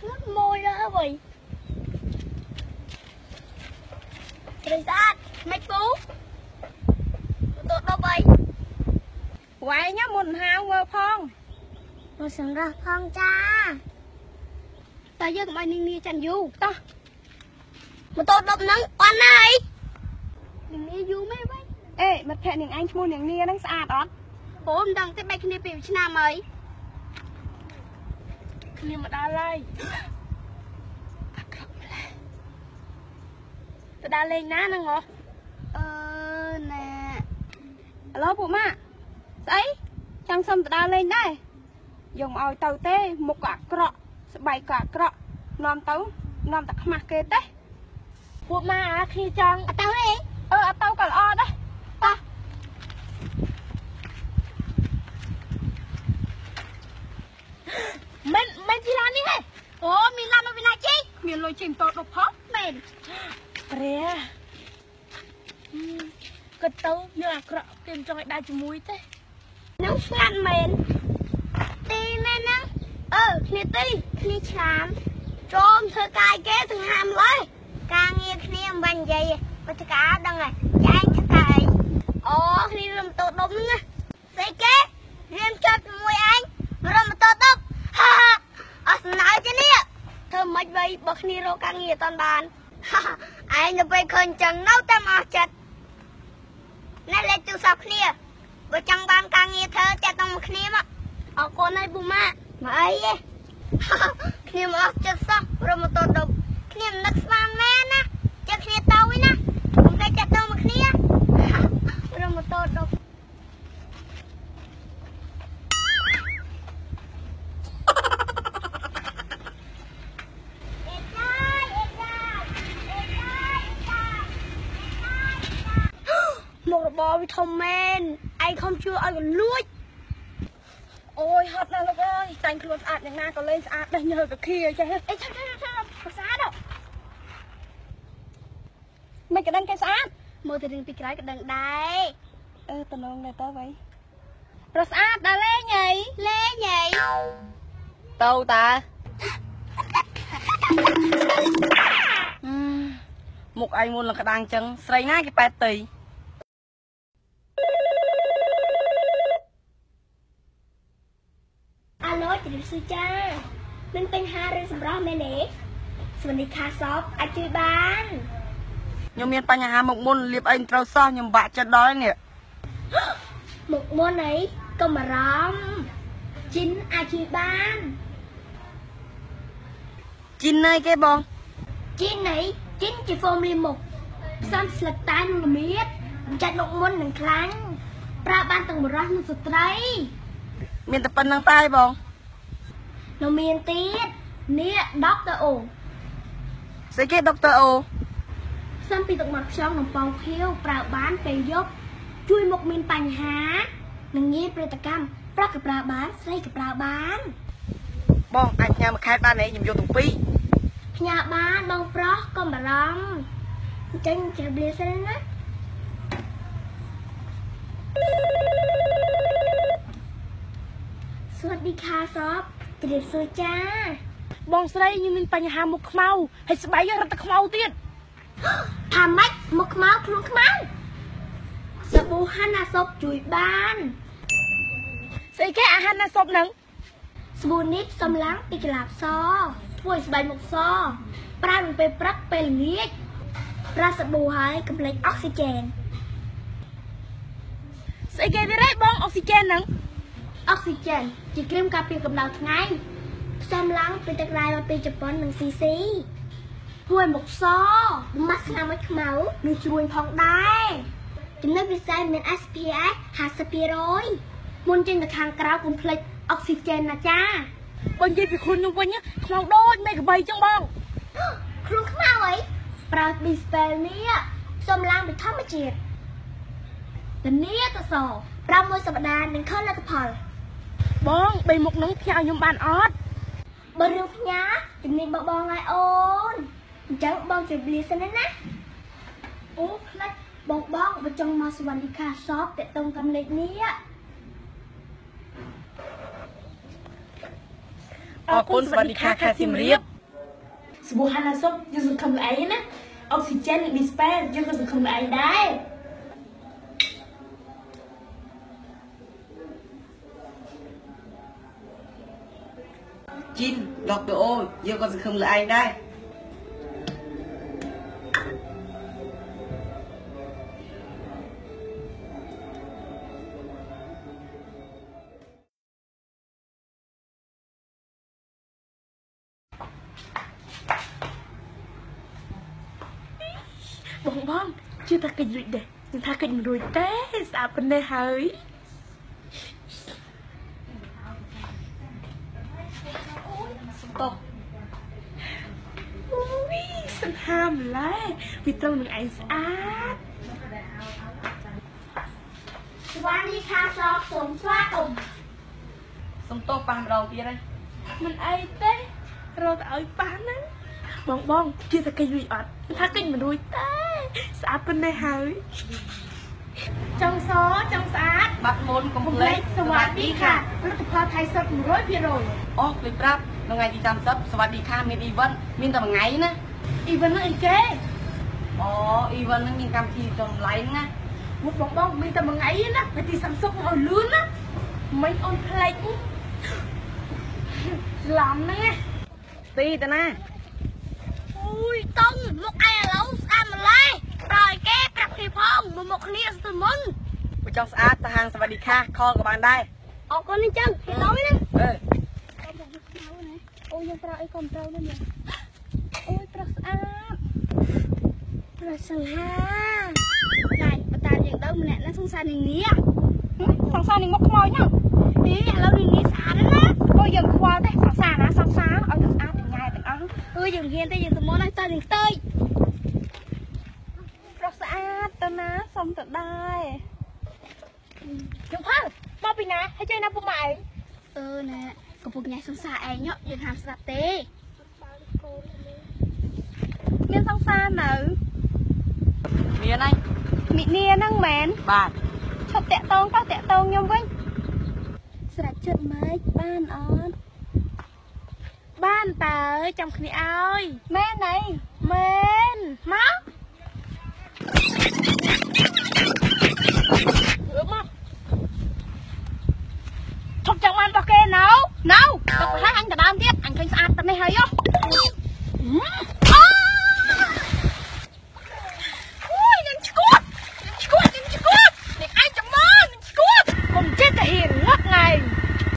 ស្ងួតមួយដល់ហើយត្រីស្អាតមិនពូទៅដប់អី វែងមុនហាវមើលផងមកសម្រាប់ផងចាតើយើងកុំឲ្យនាងនាចាន់យូរតោះម៉ូតូដប់ហ្នឹងអន់ណាស់អីនាងនាយូរមែនវិញអេមិត្តភក្តិនាងឯងឈ្មោះនាងនាហ្នឹងស្អាតអត់អូមិនដឹងទេបែកគ្នាពីឆ្នាំហើយគ្នាមកដល់ហើយអាក្រក់ម្ល៉េះទៅដើរលេងណាហ្នឹងហ៎អឺណែអាឡូពួកម៉ាក់ស្អីចង់សុំទៅដើរលេងដែរយកមកឲ្យទៅទេមុខក៏អាក្រក់ស្បែកក៏អាក្រក់នាំទៅនាំតែខ្មាស់គេទេពួកម៉ាអាគ្នាចង់អត់ទៅទេអឺអត់ទៅក៏ល្អដែរតោះមិនជិះឡាននេះទេអូមានឡានមកពីណាជិះគ្មានលុយជិះម៉ូតូដប់ផងមែនព្រះគិតទៅយើងអាក្រក់គេមិនចង់ឲ្យដើរជាមួយទេនឹងស្ងាត់មែនទីមែនហ្នឹងអឺគ្នាទីគ្នាឆ្លាមចូលធ្វើកាយគេសង្ហាម្ល៉េះការងារគ្នាមិនបាញ់និយាយបើធ្វើការដឹងហើយចែងធ្វើការអីអូគ្នារំតោដុំហ្នឹងណាស្អីគេរៀនចប់ជាមួយឯងរំតោដុំហាអត់ស្នើទេនេះធ្វើមិនបីបើគ្នារកការងារអត់បានឯងទៅពេលឃើញចឹងនៅតែមកអស់ចិត្តណែលេខទូរស័ព្ទគ្នាបើចង់បានការងារធ្វើតាក់ទងមកគ្នាមកអរគុណហើយពូម៉ាក់មកអីទេគ្នាមកអស់ចិត្តសោះរំតដប់គ្នាមិននឹកស្មានមែនណាចិត្តគ្នាទៅវិញណាកុំតែតាក់ទងមកគ្នារំតដប់មុខរបរវាធំមែនឯងខំជួយឲ្យកលួចអូយហត់ណាស់លោកអើយតែងខ្លួនស្អាតយ៉ាងណាក៏លេងស្អាតដែរញើកខាចេះអីឆាប់ឆាប់ឆាប់ស្អាតមិនក៏ដឹងគេស្អាតមើលទៅរឿងពីក្រោយក៏ដឹងដែរអឺតំណងដែរតើវ៉ៃប្រស្អាតដល់លេងហីលេងហីទៅតាមុខឯងមុននឹងក្តាំងចឹងស្រីណាគេប៉ែតទីអាឡូជម្រាបសួរចាមានបញ្ហារឿងសម្រស់មែនទេសវនីខាសបអាចជួយបានខ្ញុំមានបញ្ហាមុខមុនលាបអីត្រូវសោះខ្ញុំបាក់ចិត្តដល់នេះមុខមុនអីកុំបារម្ភជីនអាចជួយបានជីនអីគេបងជីនអីជីនជាហ្វូមលាមុខផ្សំស្លឹកតែនិងល្មៀតចាច់មុខមុននឹងខ្លាញ់ប្រើបានទាំងបុរសនិងស្ត្រីមានតែប៉ុណ្្នឹងតែបងនៅមានទៀតនេះដុកទ័រអូស្អីគេដុកទ័រអូផ្សំពីទឹកមាត់ខ្យងនិងពងខៀវប្រើបានពេលយប់ជួយមុខមានបញ្ហានិងងាយប្រតិកម្មប្រុសក៏ប្រើបានស្រីក៏ប្រើបានបងអាចផ្ញើមួយខែបានទេខ្ញុំយកទាំងពីរផ្ញើបានបងប្រុសកុំបារម្ភអញ្ចឹងជម្រាបលាសិនណាសួស្តីខាសបជម្រាបសួរចាបងស្រីខ្ញុំមានបញ្ហាមុខខ្មៅហើយស្បែករត់តែខ្មៅទៀតថាម៉េចមុខខ្មៅខ្លួនខ្មៅសាប៊ូហាណាសុបជួយបានស្អីគេអាហាណាសុបហ្នឹងសាប៊ូនេះផ្សំឡើងពីកលាបសធ្វើឲ្យស្បែកមុខសប្រើនៅពេលព្រឹកពេលល្ងាចប្រើសាប៊ូហើយកុំភ្លេចអុកស៊ីហ្សែនស្អីគេទៀតហីបងអុកស៊ីហ្សែនហ្នឹងអុកស៊ីហ្សែនជាគ្រឿងការពារកម្ដៅថ្ងៃផ្សំឡើងពីទឹករ៉ែមកពីជប៉ុននិងស៊ីស៊ីធ្វើឲ្យមុខសបំបត្តិស្នាមឲ្យខ្មៅនិងជ្រួញផងដែរចំណុចពិសេសមាន SPF 50%មុនចេញទៅខាងក្រៅកុំភ្លេចអុកស៊ីហ្សែនណាចាបើនិយាយពីខ្លួនខ្ញុំវិញខ្មៅដូចមេក្បីចឹងបងខ្លួនខ្មៅអីប្រើ Bispel នេះផ្សំឡើងពីធម្មជាតិធានាទៅសប្រើមួយសប្តាហ៍នឹងឃើញលទ្ធផលបងបីមុខនឹងផ្ញើខ្ញុំបានអត់បើរឿងផ្ញើជំនាញបងបងហើយអូនអញ្ចឹងបងជម្រាបលាសិនណាអូផ្លេចបងបងបើចង់មកសវណ្ណីខាសបតាក់ទងតាមលេខនេះ អរគុណសវណ្ណីខាខេត្តសៀមរាប សាប៊ូហាណាសុបយើងសង្ឃឹមលើឯងណាអុកស៊ីហ្សែននិងឌីស្ប៉ែយើងក៏សង្ឃឹមលើឯងដែរជីនដុកទ័រអូយើងក៏សង្ឃឹមលើឯងដែរបងបងជឿថាកិច្ចរួចដែរខ្ញុំថាកិច្ចមិនរួចទេស្អាតប៉ុណ្ណេះហើយសុំទោសអូយសង្ហាម្ល៉េះវាត្រូវនឹងឯងស្អាតស្វាមីខាសកសុំស្វាគមន៍សុំទោសប៉ះម្ដងទៀតហើយមិនអីទេរត់ឲ្យប៉ះហ្នឹងបងបងជឿថាកិច្ចរួចអត់ថាកិច្ចមិនរួចទេស្អាតប៉ុណ្ណេះហើយចង់សចង់ស្អាតបាត់មុនកុំភ្លេចសវ៉ាឌីខាផលិតផលថៃសុទ្ធ 100% អូភ្លេចប្រាប់នៅថ្ងៃទី30សវ៉ាឌីខាមាន event មានតែមួយថ្ងៃណា event ហ្នឹងអីគេអូ event ហ្នឹងមានកម្មវិធីតម្លៃណាមុខបងបងមានតែមួយថ្ងៃណាថ្ងៃទី30មកឲ្យលឿនណាមិនអូនភ្លេចច្រឡំហ្នឹងណាទីតាណាអូយតុងមុខឯងឥឡូវស្អាតម្លេះដល់គេប្រាប់គ្នាផងមកមកគ្នាស្ទើមុនបើចង់ស្អាតទៅហាងសវ៉ាឌីខាខលក៏បានដែរអរគុណអញ្ចឹងគេដល់ណាអឺអូយើងប្រើអីក៏មិនត្រូវដែរនេះអូយប្រុសស្អាតប្រុសសង្ហាណែបើតាមយើងទៅម្នាក់ហ្នឹងសង្សារនាងនេះសង្សារនឹងមុខខ្មោចហ្នឹងនេះឥឡូវនាងនេះស្អាតណាស់អូយើងខ្វល់ទេសង្សារណាសង្សារឲ្យតែស្អាតញ៉ែទាំងអស់អឺយើងហ៊ានទេយើងទៅមុនហើយតើយើងខ្ទើយប្រុសស្អាតទៅណាសុំទៅដែរខ្ញុំផលមកពីណាហើយជួយណាពុកម៉ែឯងអឺណែកំពុងញ៉ែសង្សារឯងយើងហាមស្ដាប់ទេមានសង្សារនៅមានហើយមិនីហ្នឹងមែនបាទឈប់តាក់តងទៅតាក់តងខ្ញុំវិញស្រេចចិត្តម៉េចបានអត់បានតើចាំគ្នាឲ្យមែនអីមែនមកមកឈប់ចង់បានរបស់គេនៅនៅ